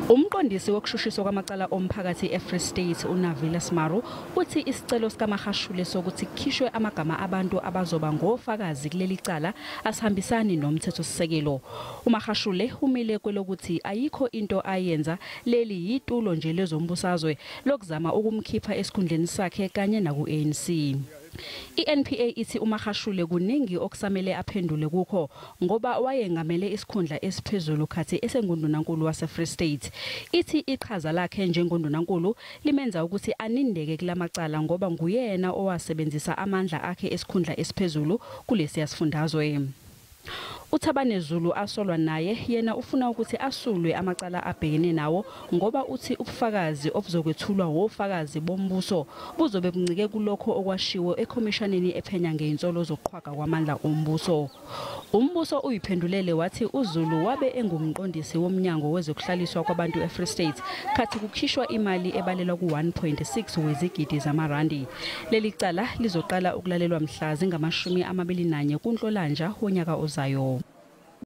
Umqondisi wokushushiswa kwamacala omphakathi eFree State uNavila Smaru uthi isicelo sikaMagashule sokuthi kukhishwe amagama abantu abazoba ngofakazi kuleli cala asihambisani nomthethosisekelo. UMagashule umile kwelokuthi ayikho into ayenza, leli yitulo nje lezombusazwe lokuzama ukumkhipha esikhundleni sakhe kanye naku-ANC. I-NPA ithi uMagashule kuningi okusamele aphendule kukho ngoba wayengamele isikhundla esiphezulu khathi esengundunankulu wase-Free State. Ithi iqhaza lakhe njengondunankulu limenza ukuthi anindeke kulamacala ngoba nguyena owasebenzisa amandla akhe esikhundla esiphezulu kulesiya sifundazwe. UThabane Zulu asolwa naye yena ufuna ukuthi asulwe amacala abhekene nawo ngoba uthi ubufakazi obuzokwethulwa wofakazi bombuso buzobe buncike kulokho okwashiwo ekhomishaneni ephenya ngeinsolo zokuqhwaga kwamandla ombuso. Umbuso uyiphendulele wathi uZulu wabe engumqondisi womnyango wezokuhlaliswa kwabantu eFree State khathi kukhishwa imali ebalelwa ku-1.6 wezigidi zamarandi. Leli cala lizoqala ukulalelwa mhla zingama-21 kuNhlolanja wonyaka ozayo.